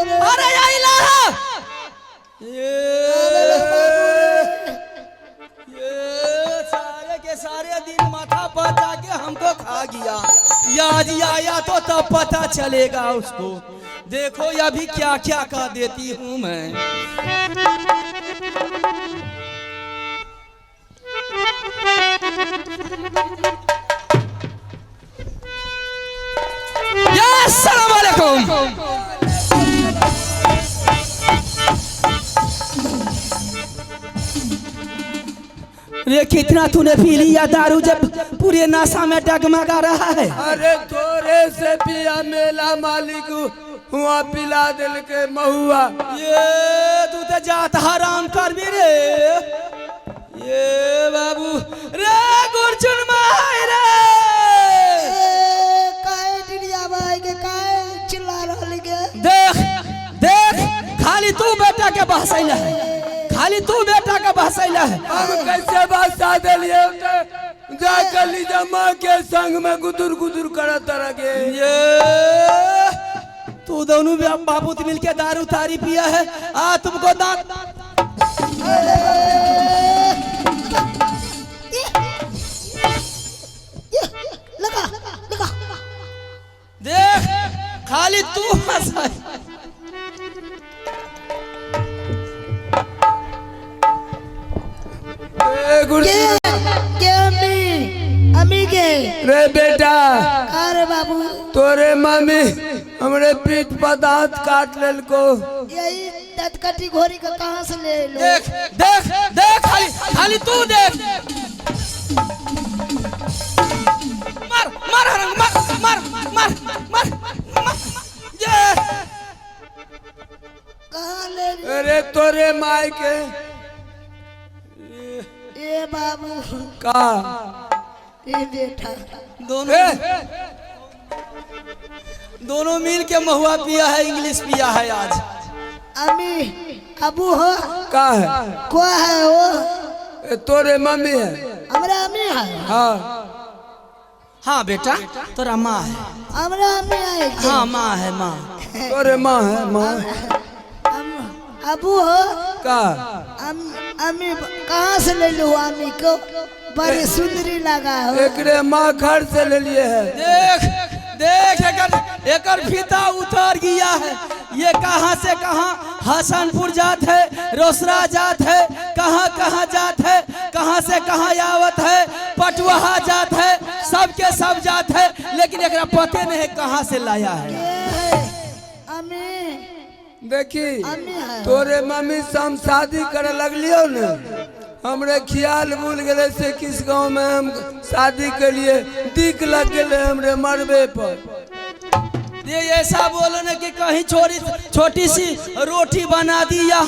रे। अरे आइला ये ये सारे के सारे दिन माथा पर जाके हमको खा गया। याद आया तो तब पता चलेगा उसको। देखो अभी क्या क्या कर देती हूँ मैं। या अस्सलाम वालेकुम। रे कितना तूने पी लिया दारू जब पूरे नशा में डगमगा रहा है। अरे थोड़े से पिया मेला मालिक हुआ पिला दिल के महुआ। ये तू तो जात हराम कर भी रे। ये बाबू रे गुरचुन माई रे। ए, काहे डिरिया भाई के काहे चिल्ला रहल के? देख देख खाली तू बेटा के बहसैला है, खाली तू बेटा के बहसैला है। हम कैसे बसा दिलिए जा कली जमा के संग में गुदुर गुदुर करत रहे। ये तू दोनों भी अब बाबू मिल के दारू तारी पिया है। आ तुमको दांत लगा लगा। देख खाली तू हंसा। ए गुरु के अम्मी अम्मी के रे बेटा। अरे बाबू तोरे मम्मी हमरे पीठ पर दांत काट लेलको। यही दतकटी घोड़ी का कहाँ से ले लो? देख देख देख खाली खाली तू देख। मार मार हरंग मार मार मार मार मार। ये कहाँ ले लो? अरे तोरे माई के ए बाबू का ए बेटा दोनों दोनों मिल के महुआ पिया है, इंग्लिश पिया है आज। अम्मी अबू हो का है को है वो? ए, तोरे मम्मी है। हमरा अम्मी है। हाँ हाँ बेटा तोरा माँ है। हमरा अम्मी है। हाँ माँ है माँ। तोरे माँ है माँ। अबू हो का अम्मी कहाँ से ले लो अम्मी को? बड़ी सुंदरी लगा हो। एकरे माँ घर से ले लिए है। देख देख एकर एकर फीता उतर गया है। ये कहाँ से कहाँ हसनपुर जात है, रोसड़ा जात है, कहाँ कहाँ जात है, कहाँ से कहाँ आवत है, पटुआ जात है, सबके सब जात है, लेकिन एकरा पते नहीं है कहाँ से लाया है। अम्मी देखी अम्मी है। तोरे मम्मी से हम शादी करे लगलियो ने, हमरे ख्याल भूल गए से किस गांव में हम शादी के लिए दिक लग गए हमरे मरबे पर। ये ऐसा बोलो ना कि कहीं छोरी छोटी सी रोटी बना दिया,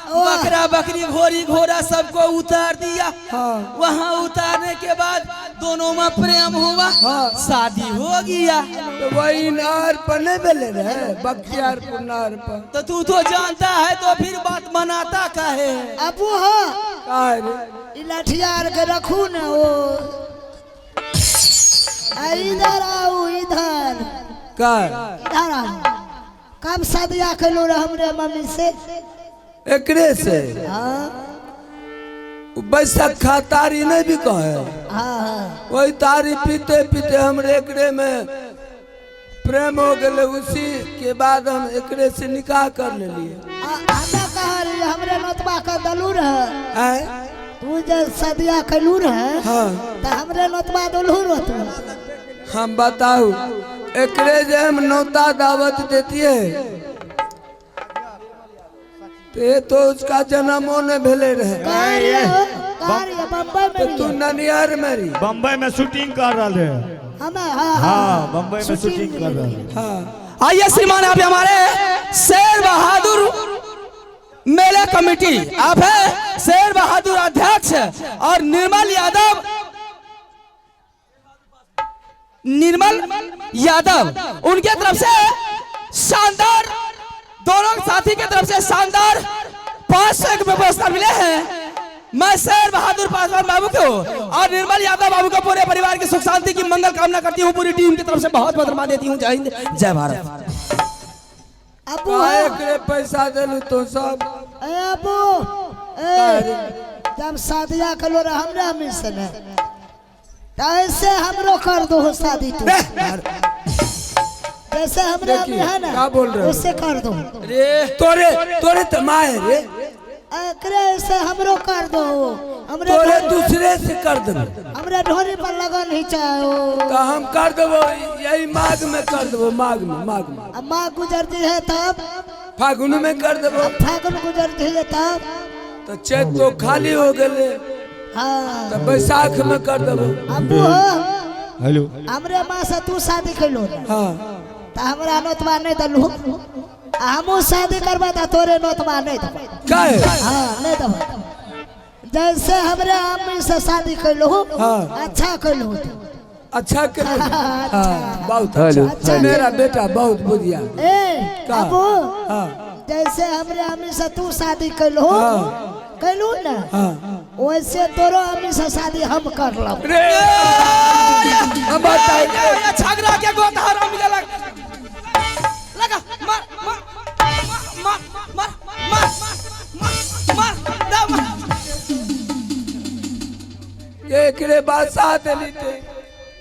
बकरा बकरी घोड़ी घोड़ा सबको उतार दिया। हाँ। वहाँ उतारने के बाद दोनों में प्रेम हुआ, हाँ। शादी हो गया। तो वही नहर पर नहीं भेले रहे, बख्तियारपुर नहर पर। तो तू तो जानता है तो फिर बात मनाता काहे है? अबू हो का है रे? ई लाठियार के रखू न वो। आ इधर आओ इधर का इधर आओ। कब सदिया कलो रह हमरे मम्मी से? एकरे से हाँ बैसखा तारी नहीं भी कहे। हाँ हाँ। वही तारी पीते पीते हमरे एकरे में प्रेम हो गए, उसी के बाद हम एकरे से निकाह कर ले लिए। हमरा कहा रही हमरे नोतबा के दलू रह। आय? तू जे सदिया कलू रह। हाँ तो हमरे नोतबा दलू रह तू। हम बताऊ एकरे जे हम नौता दावत देती है ते तो उसका जन्मो ने भेले रहे। कहाँ रही हो? कहाँ रही हो? बम्बई में तो रही तू हो? ननियार में रही। बम्बई में शूटिंग कर रहे है। हमें हाँ हाँ बम्बई में शूटिंग कर रहे हैं। हाँ आइए श्रीमान आप हमारे शेर बहादुर मेला कमेटी, आप है शेर बहादुर अध्यक्ष और निर्मल यादव, निर्मल यादव उनके तरफ से शानदार, दोनों साथी के तरफ से शानदार 500 रुपए पुरस्कार मिले हैं। मैं शेर बहादुर पासवान बाबू को और निर्मल यादव बाबू को पूरे परिवार की सुख शांति की मंगल कामना करती हूँ। पूरी टीम की तरफ से बहुत बहुत धन्यवाद देती हूँ। जय हिंद, जय भारत। अब अबू काहे हो एकरे पैसा देलू तो सब? ए अबू, ए जब शादिया कलो रहा हमरा अम्मी से ने, तो ऐसे हमरो कर दो हो शादी तू, जैसे हमरे अम्मी देखिए, है ना, क्या बोल रहे हो? उससे कर दो। रे तोरे तोरे तो माँ है रे। एकरे ऐसे हमरो कर दो, हमरे तोरे दूसरे से कर देबो। हमरे ढोरी पर लगन ही चाहो। तो हम कर देबो, यही माघ में कर देबो, माघ में, माघ में। अब माँ गुजरती है तब फागुन में कर देबो। अब फागुन गुजरती है तब तो चैत तो खाली हो गए। हाँ। तो बैसाख में कर देबो। अबू हो। हेलो। हमरे माँ से तू शादी कैलो ना। हाँ। तो हमरा नोतबा नहीं दलू, हमू शादी करबा त तोरे नोतबा नहीं दबो। काहे? हाँ नहीं दबो। जैसे हमरे अम्मी से शादी कैलू। हाँ। अच्छा कैलू तू। अच्छा कैलू। अच्छा। हाँ, बहुत अच्छा। अच्छा। मेरा बेटा बहुत बुधिया। ए का? अबू। हाँ। जैसे हमरे अम्मी से तू शादी कैलू। हाँ। कैलू ना। हाँ। वैसे तोरो अम्मी से शादी हम कर लब। रे हम बताए। झगड़ा के गोत हराम लगा लगा मार मार मार मार मार मार मार दम। एकरे बाद साथ लेते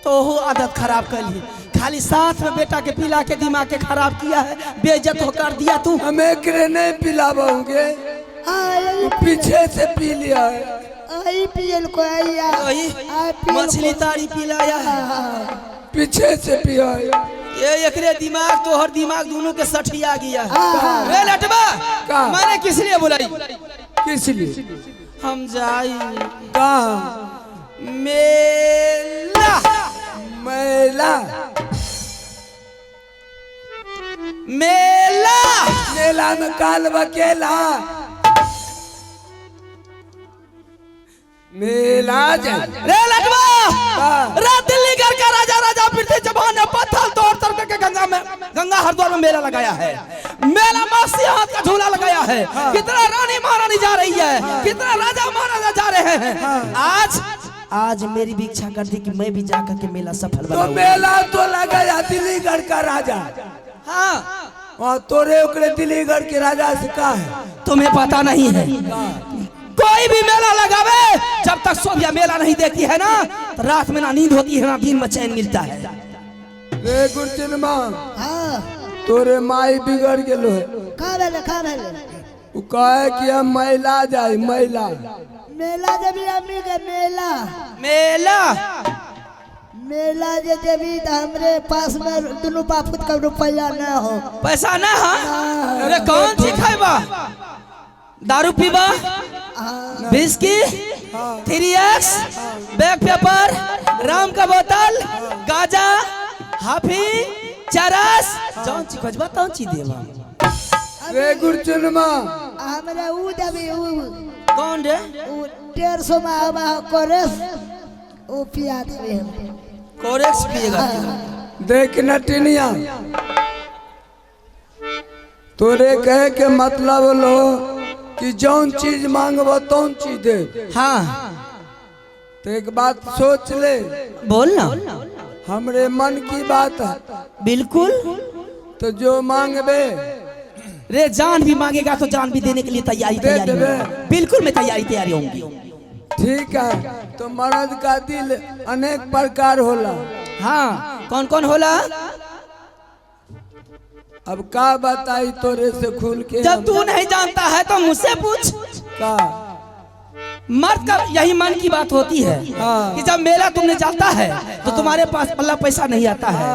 तो हो आदत खराब कर ली, खाली साथ में बेटा के पिला के दिमाग के खराब किया है, बेइज्जत हो कर दिया तू। हम एकरे नहीं पिलावाऊंगे, पीछे से पी लिया है। आई पियल को आई वही मछली तारी पिलाया है, पीछे से पिया है। ये एकरे दिमाग तोहर दिमाग दोनों के सठिया गया है। रे लटवा, मैंने किस लिए बुलाई? किस लिए? हम जाई कहाँ? मेला। मेला मेला मेला में काल बकेला मेला जाए। रे लटवा, रे दिल्ली घर का राजा राजा पृथ्वी चौहान ने पत्थर तोड़ तोड़ करके गंगा में, गंगा हरिद्वार में मेला लगाया है। मेला मस्ती हाथ का झूला लगाया है। कितना रानी महारानी जा रही है, कितना राजा महाराजा जा रहे हैं। आज आज मेरी भी इच्छा कर दी कि मैं भी जाकर के मेला सफल तो बनाऊं। मेला तो लगाया दिल्लीगढ़ का राजा। हाँ। वहाँ तोरे ओकरे दिल्लीगढ़ के राजा से का है? तुम्हें पता नहीं है, कोई भी मेला लगावे जब तक सोभिया मेला नहीं देखती है ना, तो रात में ना नींद होती है ना दिन में चैन मिलता है। रे गुरचनमा, हाँ। तोरे माई बिगड़ गेलो है। का भेले? का भेले? उ कहे कि हम मेला जाए। मेला मेला जबी अम्मी के मेला मेला मेला जे जबी त हमरे पास में दोनों बापुत का रुपया ना हो, पैसा ना। हाँ। अरे कौन चीज खाइबा? दारू पीबा, बिस्की, 3X, back paper, Ram का बोतल, गाजा, हाफी, चरस, जौन चीज खोजबा तौन चीज देबा। रे गुरचुनमा, हमरा उ देबी उ कौन रे? उ 150 में आवा कोरेस उ पिया देबी। कोरेक्स पिएगा? देख नटिनिया, तोरे कहे के मतलब लो कि जौन चीज मांगबो तौन चीज दे। हाँ। तो एक बात सोच ले। बोल ना। हमरे मन की बात है। बिल्कुल। तो जो मांगबे रे जान भी मांगेगा तो जान भी देने के लिए तैयारी तैयारी। बिल्कुल मैं तैयारी तैयारी होंगी। ठीक है। तो मर्द का दिल अनेक प्रकार होला। हाँ। कौन कौन होला? अब का बताई तोरे से खुल के। जब तू नहीं जानता है तो मुझसे पूछ। का मर्द का यही मन की बात होती है। हाँ। कि जब मेला तुमने जाता है तो तुम्हारे पास पल्ला पैसा नहीं आता है।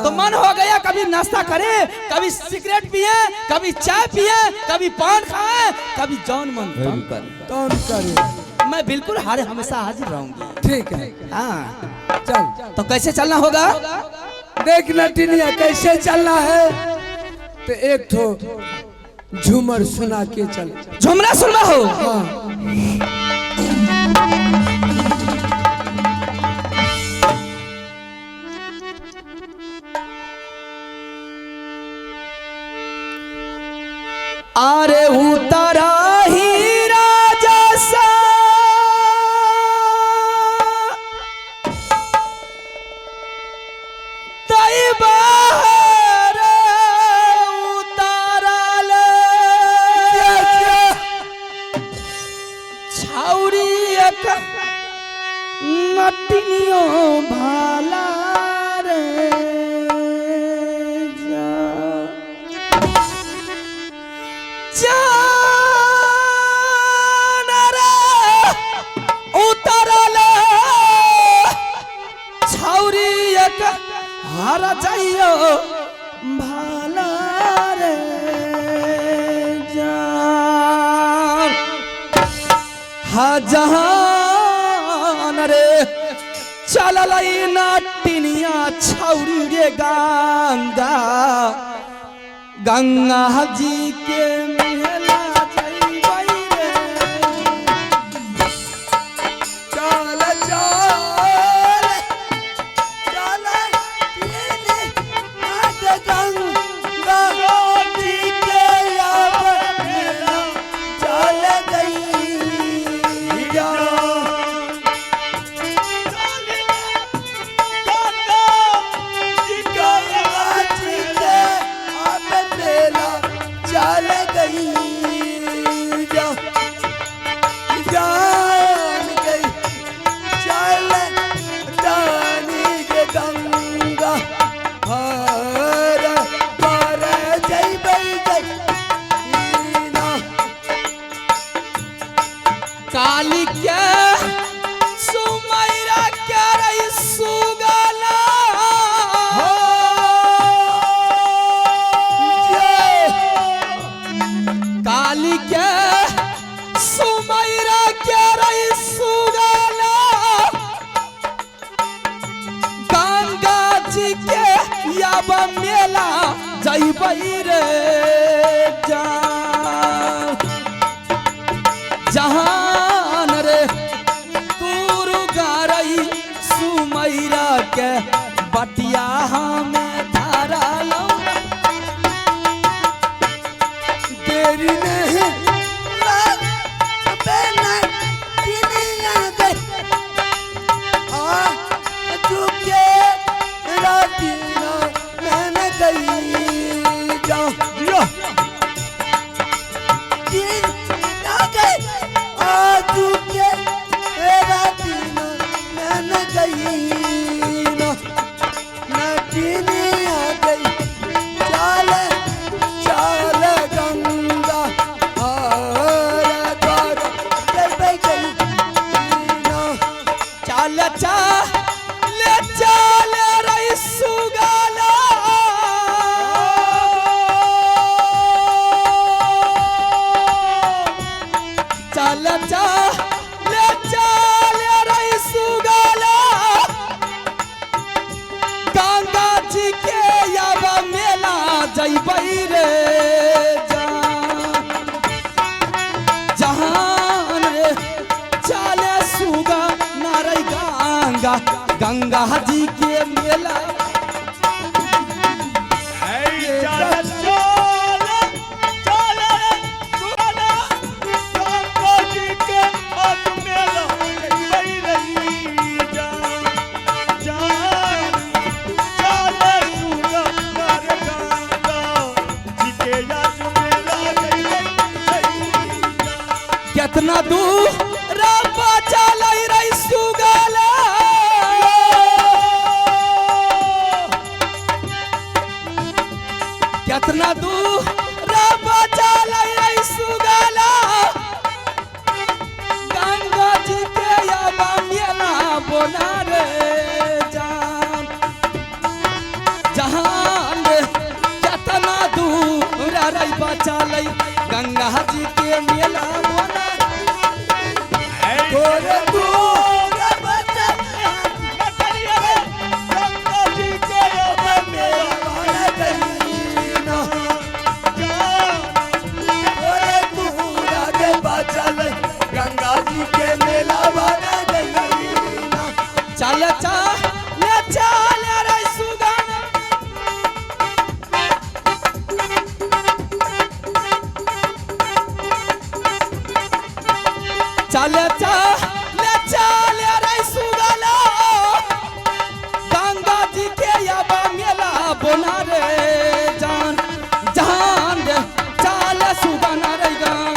तो मन हो गया कभी नाश्ता करे, कभी सिगरेट पिए, कभी चाय पिए, कभी पान खाए, कभी जौन मन तौन करे। तौन करे। मैं बिल्कुल हर हमेशा हाजिर रहूंगी। ठीक है। हाँ चल। तो कैसे चलना होगा? देख नटिनिया कैसे चलना है। तो एक ठो झूमर सुना के चल। झुमरा सुनना हो? हाँ। अरे उतारा ही राजा सा तैबा, उतारा हा जहान रे चलल नाटिनिया छौरी रे गंगा गंगा जी के मेला जइबै रे। चल चल चल तीनी नाट गंगा जी के अब मेला चल गई जा। गंगा जी के अब मेला चल गई जा। जान गई चल जानी के गंगा हर पर जइबै गई ना। काली के सुमैरा के रही सुगला काली के सुमैरा के रही सुगला गंगा जी के याब मेला जइबै रे जा जहान रे दूर गारई सुमैरा के बटिया हमें धारा लौ। देरी नहीं लाग बेना दुनिया गई आ चुके रातीना मैंने गई जा। दिन आ गई आ चुके रातीना मैंने गई ना नचनिया गई चल चल गंगा हर द्वार जइबै गई ना। चल चल चल रही सुगला चल चल चल रही सुगला गंगा जी के अब मेला जइबै रे जा जहान रे चले सुगा नारई गंगा गंगा जी के मेला। कितना दूर चल रही सुगला कितना दूर चल रही सुगला गंगा जी के अब मेला बोला रे जान जहान रे कितना दूर रही बचल गंगा जी के मेला बोला। तोरे दूर बचल मेला गई ना। तोरे दूर आगे बचल गंगा जी के मेला बन गई ना। चल चल चल रे सुगन चल चल चल रे सुगला गंगा जी के अब मेला बोला रे जान जहान रे चल सुगन रे गंगा।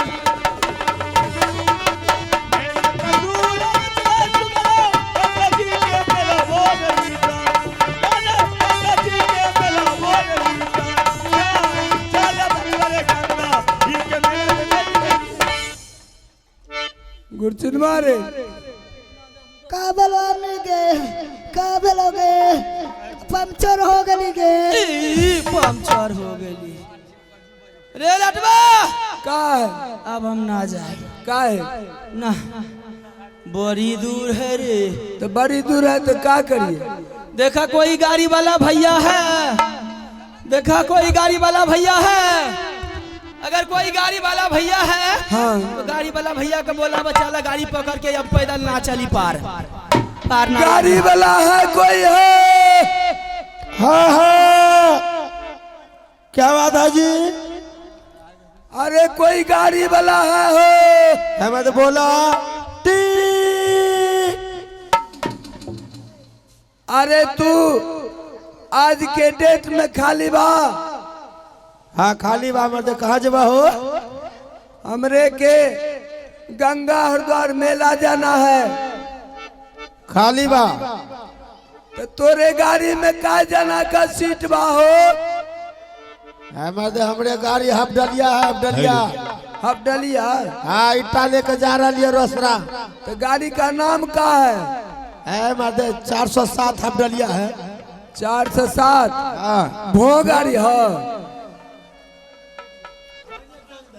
गुरचुन मारे का भेलो आदमी के का भेलो गे पंचर हो गली गे। ई पंचर हो गेली रे लटवा। का है? अब हम ना जाए। का है? ना, बड़ी दूर है रे। तो बड़ी दूर है तो का करिए? देखा कोई गाड़ी वाला भैया है, देखा कोई गाड़ी वाला भैया है। अगर कोई गाड़ी वाला भैया है, हाँ। तो गाड़ी वाला भैया को बोला बचाला गाड़ी पकड़ के, अब पैदल ना चली पार पार ना। गाड़ी वाला है कोई है? हाँ हाँ, क्या बात है जी? अरे कोई गाड़ी वाला है हो? हमें तो बोला टी। अरे तू आज के डेट में खाली बा? हाँ खाली बा। मर्द कहाँ जबा हो? हमरे के गंगा हरिद्वार मेला जाना है। खाली बा। तो तोरे गाड़ी में का जाना का सीट बा हो? हमें तो हमरे गाड़ी हफ डलिया है, हफ डलिया। हफ डलिया? हाँ, ईटा लेके जा रही है रोसड़ा। तो गाड़ी का नाम का है? है मर्द 407 हफ डलिया है। 407? हाँ। भो गाड़ी है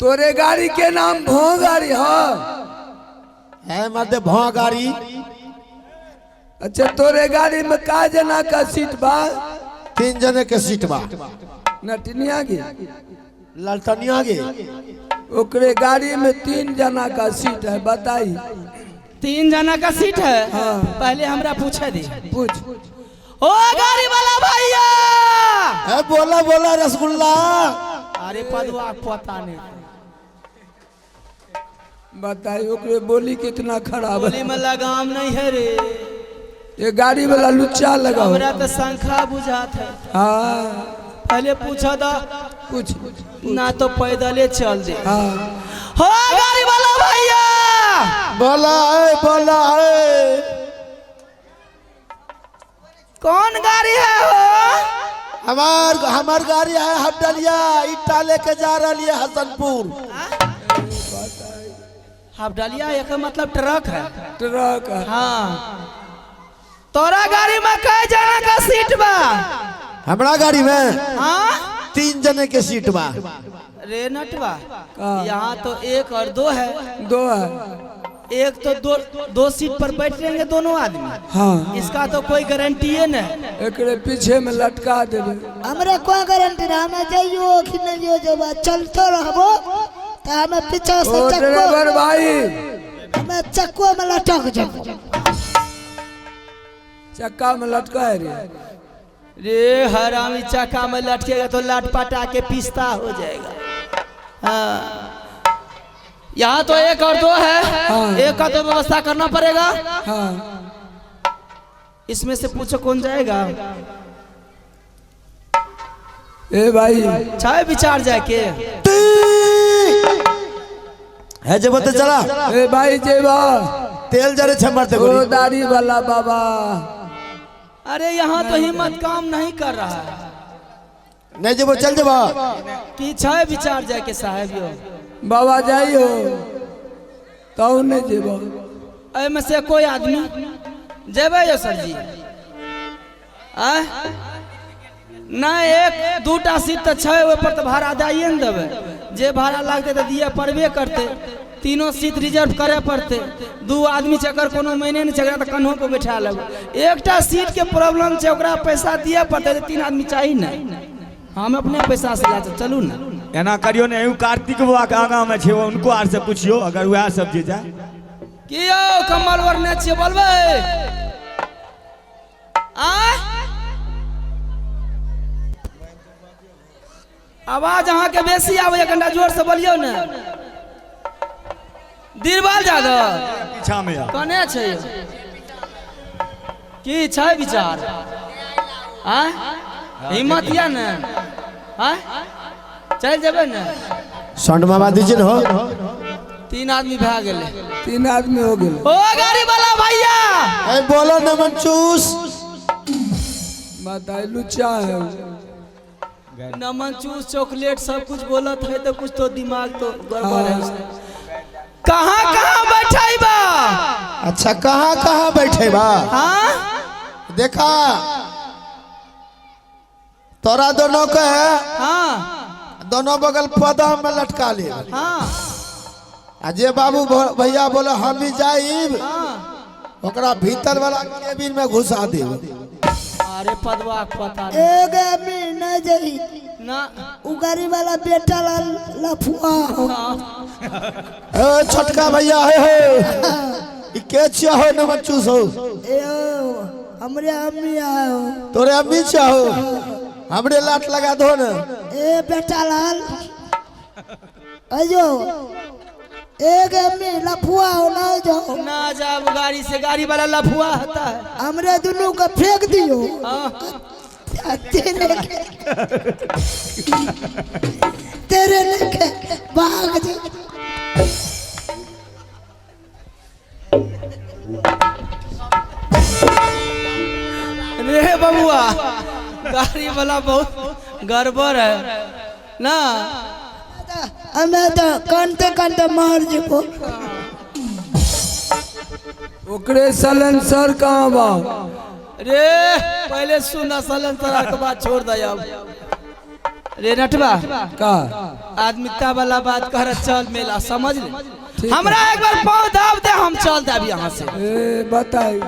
तोरे गाड़ी के नाम? भो गाड़ी है? है मर्द भो गाड़ी। अच्छा, तोरे गाड़ी में का जना का सीट बा? 3 जने के सीट बा। नटनिया के? ललटनिया के। ओकरे गाड़ी में 3 जना का सीट है, बताई। 3 जना का सीट है? हाँ। पहले हमरा पूछे दे। पूछ। ओ गाड़ी वाला भैया। है बोला बोला रसगुल्ला। अरे पदवा पता नहीं। बताई ओकरे बोली कितना खराब बोली है। में लगाम नहीं है रे। ये गाड़ी वाला लुच्चा लगा हो। हमरा तो शंखा बुझात है। हाँ। पहले पूछा था। कुछ ना तो पैदले चल दे। हाँ। हो गाड़ी वाला भैया। बोला है बोला है। कौन गाड़ी है हो? हमार हमार गाड़ी है हफ डलिया, ईटा लेके जा रही है हसनपुर। हफ डलिया एक मतलब ट्रक है। ट्रक है। हाँ, तोरा गाड़ी में कई जना का सीट बा? हमारा गाड़ी में हाँ, 3 जने के सीट बा। रे नटवा, यहाँ तो 1 और 2 है। 2 है। एक तो 2 सीट पर बैठ रहेंगे दोनों आदमी। हाँ। इसका तो कोई गारंटी है नहीं। एकरे पीछे में लटका देबे। हमरा कोई गारंटी ना, हमें जाइयो कि नहीं जाइयो, जब चलतो रहबो तो हमें पीछे से ओ ड्राइवर चक्को, भाई, हमें चक्को में लटक जाबो। चक्का में लटका है रे। रे हरामी, चक्का में लटकेगा तो लट पटा के पिस्ता हो जाएगा। हाँ, यहाँ तो 1 और 2 है। हाँ। एक का तो व्यवस्था करना पड़ेगा। हाँ। इसमें से पूछो कौन जाएगा। ए भाई, चाहे विचार जाके है जब तो चला। ए भाई जेबा तेल जरे छमर ते ओ गोरी। दाढ़ी वाला बाबा। अरे यहाँ तो हिम्मत काम नहीं कर रहा है। नहीं जब चल जबा कि छे विचार जाके साहेब यो बाबा जाइयो तो नहीं जेबा। एमे से कोई आदमी जेबे यो सर जी? आय नहीं, एक दूटा सीट तो छै, ओहि पर तो भाड़ा दाइए ने देबै। जे भाड़ा लागतै तऽ दिए पड़बे करतै। तीनों सीट रिजर्व करे पड़तै। 2 आदमी चकर कोनो मायने नहि छै, एकरा तऽ कन्हो पर बैठा लेबै। एकटा सीट के प्रॉब्लम छै, ओकरा पैसा दिए पड़तै, तऽ 3 आदमी चाही ने। हम अपने पैसा से लए चलू ने। एना करियो ने, एहू कार्तिक बाबा के आगाँ में छै, उनको आर से पूछियो अगर वएह सब जे जाए। की यौ कम्बल ओढ़ने छियै बोलबै? आँय आवाज अहाँके बेसी आबैए, कनिटा जोर से बोलियौ ने। बीरबल यादव पीछा में कने छै? की छै विचार? आँय हिम्मत यऽ ने? आँय चलि जेबै ने? साउंड मामा दीजिए हो। 3 आदमी भए गेलै। 3 आदमी हो गेलै। ओ गाड़ी वाला भैया। ए बोलो न मंचूस। बताई लुच्चा है। नमन चूस चॉकलेट सब कुछ बोलत है तो कुछ तो दिमाग तो गड़बड़ है उसका। कहाँ कहाँ बैठे बा? अच्छा कहाँ कहाँ बैठे बा? हाँ देखा तोरा दोनों के है। हाँ दोनों बगल पदा में लटका ले। हाँ। आ जे बाबू भैया बोले हम ही जाइब, ओकरा भीतर वाला केबिन में घुसा देब। अरे पदवा के पता नहीं। एगे अम्मी न जई ना। उ गाड़ी वाला बेटा ला लफुआ हो। ए छोटका भैया हे हे ई के छिया हो न चूस हो? ए ओ, हमरे अम्मी आयो। तोरे अम्मी छिया हो? हमरे लाट लगा दो न। ए बेटा लाल अयो एक अम्मी लफुआ हो ना जाओ। ना जाओ गाड़ी से, गाड़ी वाला लफुआ होता है। हमरे दोनों का फेंक दियो। हाँ। तेरे के तेरे लेके भाग जा। रे बबुआ गाड़ी वाला बहुत गड़बड़ है ना। हमें तो कानते कानते मार जेबो। ओकरे सलेंसर कहाँ बा? रे पहले सुना सलेंसर के बात छोड़ दे अब। रे नटवा का आदमिता वाला बात कर, चल मेला समझ ले। हमरा एक बार पाँव दाब दे, हम चल देब यहाँ से। ए बताई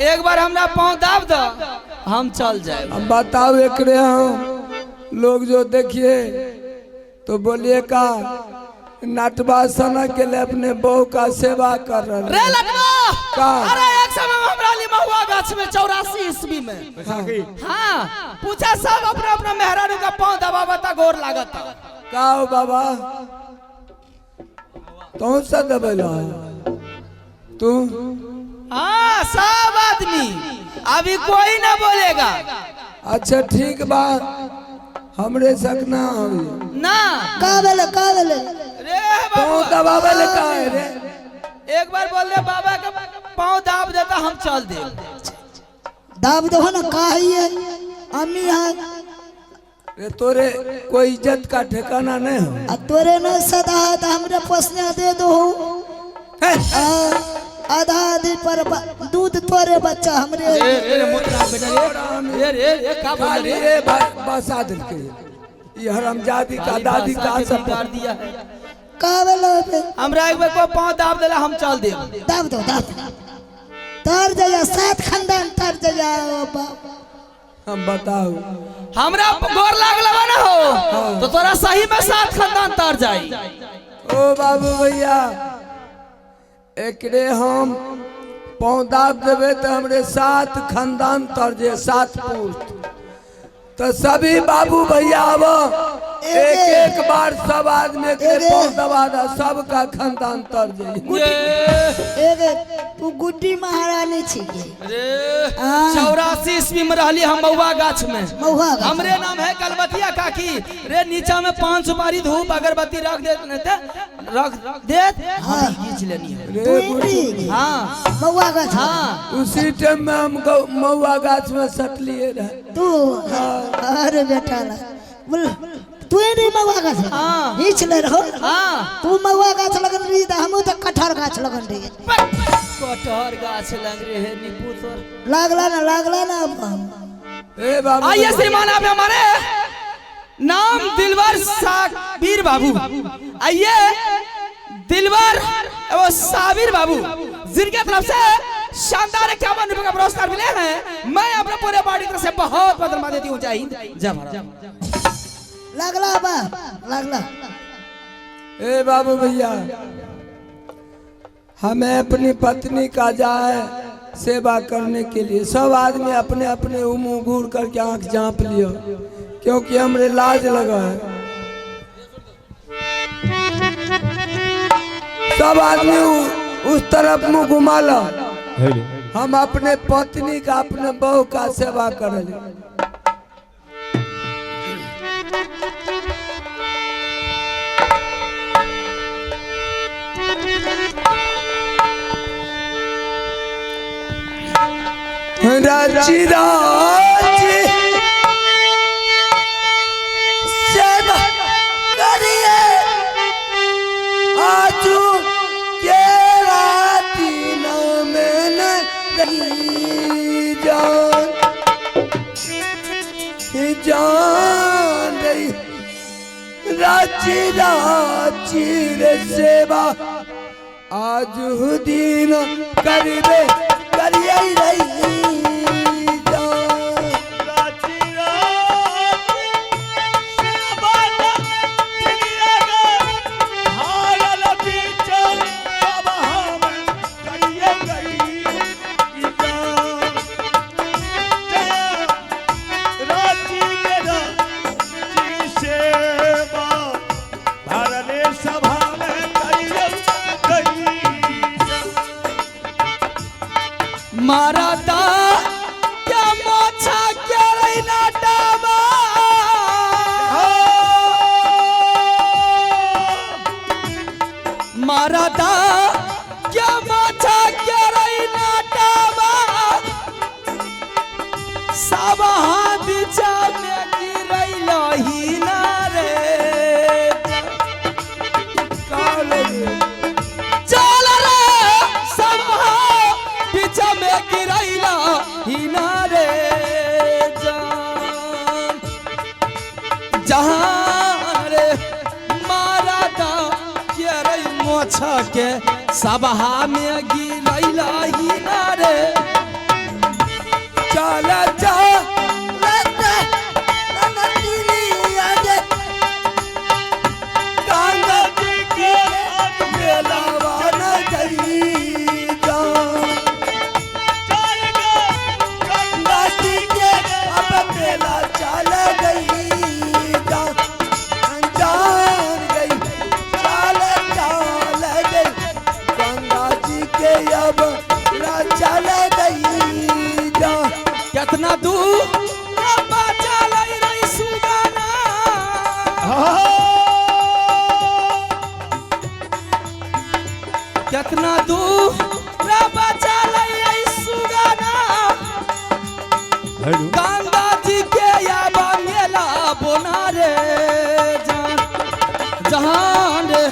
एक बार हमरा पाँव दाब दो, हम चल जाए। हम बताओ एकरे हम लोग जो देखिए तो बोलिए का नटवा सना के लिए अपने बहू का सेवा कर रहे। रे लटवा का? अरे एक समय में हमरा लिमहुआ गाछ में 84 ईस्वी में, हाँ पूछा सब अपना अपना मेहरारू का पाँव दबावता गोर लागता। का हो बाबा तू से दबेला तू? हाँ सब आदमी, अभी कोई ना बोलेगा। अच्छा ठीक बा, हमरे सकना हम ना। का भेले का भेले? रे पाँव बाबा दबावे ले का है रे? एक बार बोल दे बाबा के पाँव दाब देता हम चल दे। दाब दो ना, का है अम्मी है रे तोरे कोई इज्जत का ठिकाना नहीं हो। आ तोरे न सदा है तो हमरे पोसने दे दो। आधा आधी पर दूध तोरे बच्चा हमरे। रे रे मोतरा बेटा रे रे रे का बोल रे? रे बसा दिल के ये हरामजादी का दादी का सब बिगाड़ दिया है। का भेले? हमरा एक बार को पाँव दाब देला हम चल दे। दाब दो दाब दो, तर जया सात खानदान तर जया बाप। हम बताओ हमरा गोर लागल बा ना हो तो तोरा सही में सात खानदान तर जाई। ओ बाबू भैया एकरे हम पाँव दाब देवे तो हमरे सात खानदान तर जे सात पुष्ट। तो सभी बाबू भैया आव एक एक बार सब आदमी एकरे पाँव दबा दा, सबका खानदान तर जे। एक तू गुड्डी महारानी छी। रे 84 ईस्वी में रहली हम महुआ गाछ में। महुआ गाछ। हमरे नाम है कलबतिया काकी। रे नीचा में 5 सुपारी धूप अगरबत्ती रख दे रख देत हम खींच लेनी है। हाँ महुआ गाछ। हाँ उसी टाइम में हम महुआ गाछ में सटलिए रहे तू। अरे बेटा ला बोल तू नहीं महुआ गाछ खींच ले रहो। हाँ तू महुआ गाछ लगन रही तो हमू तो कटहर गाछ लगन रही। कटहर गाछ लग रहे है नींबू तोर लागला ना लागला ना। ए बाबू आइए श्रीमान आप हमारे नाम दिलवर साबिर बाबू। आइए दिलवर एवं साबिर बाबू जिनके तरफ से शानदार 51 रुपए का पुरस्कार मिले हैं। मैं अपने पूरे पार्टी तरफ से बहुत बहुत धन्यवाद देती हूँ। जय हिंद जय भारत। लागला बा लागला। ए बाबू भैया हमें अपनी पत्नी का जाए सेवा करने के लिए सब आदमी अपने अपने मुँह घूर करके आंख झाँप लियो क्योंकि हमरे लाज लगा है। सब आदमी उस तरफ मुँह घुमा लो, हम अपने पत्नी का अपने बहू का सेवा कर ले। राजी राजी सेवा करिए आजू के राती न में न रही जान। जान रही राची राची रे सेवा आज दिन करबे करिए रही जान। राची राची सेवा दुनिया गे हारल बीच सभा में करिए गई जान। जान राची रे राची सेवा भरले सभा में करिए गई जान। मारा दा क्या मोछा क्या रही नाटावा मारा दा क्या मोछा क्या रही नाटावा सब बीचा में गिरैलो ही ना रे चल रे सब बीचा में गिरैला ही ना रे जान जहान रे मारा दा के रे मोछा के सभा में गिरैला ही ना रे चल चल गंगा जी के मेलावा न गई जान। चल गे गंगा जी के अब मेला चल गई जान। जान गई चल चल गई गंगा जी के अब रा चल गई जान। कितना दूर बचा लई रही सुगाना कितना दूर बचा लई रही सुगाना गंगा जी के याबा मेला बोना रे जान जहान रे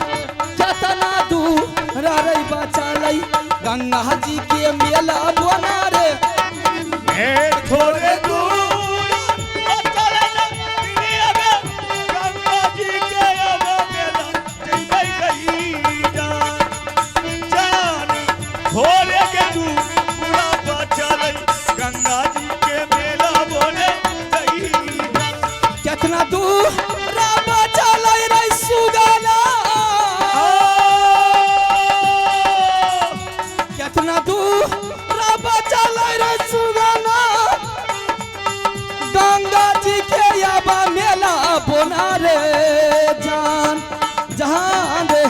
कितना दूर रे बचा लई गंगा जी के मेला बोना रे थोड़े दूर चल दुनिया गे गंगा जी के अब मेला चल गई जान। जान थोड़े के दूर पूरा बचल गंगा जी के मेला बोले गई जान। कितना दूर बचा लई रे सुगाना कितना दूर बचा लई रे सुगाना गंगा जी के याबा मेला बोना रे जान जहान रे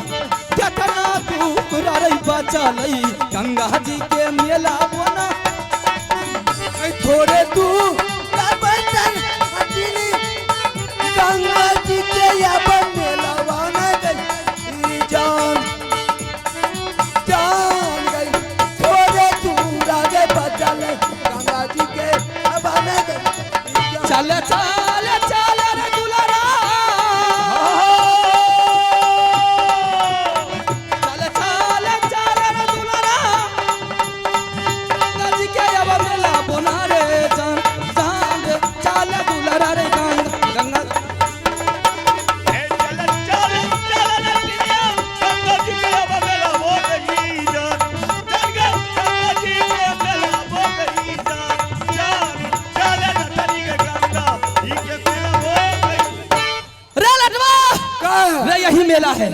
कितना दूर रे बचा लई गंगा जी के मेला बोना थोड़े दूर गंगा जी के अब मेलावा न गई जान। जान गई थोड़े दूर आगे बचल गंगा जी के अब न गई जान। चल चल चल रे दुलारा चल चल चल रे दुलारा गंगा जी के अब मेला बोना रे जान जान रे चल दुलारा रे गंगा गंगा चल चल चल दुनिया गंगा जी के अब मेला हो गई जान। चल गे गंगा जी के मेला हो गई जान। जान चल नटनी के गंगा जी के मेला हो गई। रे लटवा रे यही मेला है,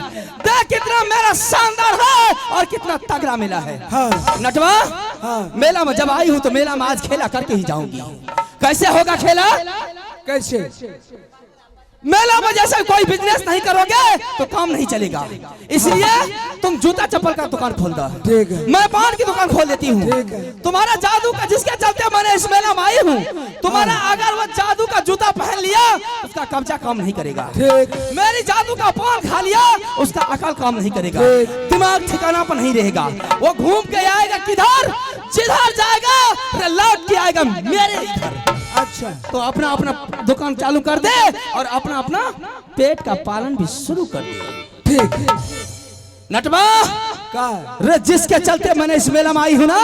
देख कितना मेरा शानदार है और कितना तगड़ा मेला है। नटवा मेला में जब आई हूँ तो मेला में आज खेला करके ही जाऊंगी। कैसे होगा खेला? कैसे? मेला में जैसे कोई बिजनेस नहीं करोगे तो काम नहीं चलेगा, इसलिए तुम जूता चप्पल का दुकान खोल दो। ठीक है। मैं पान की दुकान खोल देती हूँ। ठीक है। तुम्हारा जादू का जिसके चलते मैंने इस मेला में आई हूँ, तुम्हारा अगर वो जादू का जूता पहन लिया उसका कब्जा काम नहीं करेगा। ठीक। मेरी जादू का पान खा लिया उसका अकल काम नहीं करेगा, ठीक। दिमाग ठिकाना पर नहीं रहेगा। वो घूम के आएगा किधर, जिधर जाएगा फिर लौट के आएगा मेरे इधर। अच्छा तो अपना अपना दुकान चालू कर दे और अपना अपना पेट का पालन भी शुरू कर दे। ठीक नटवा का रे जिसके चलते मैंने इस मेला में आई हूँ ना।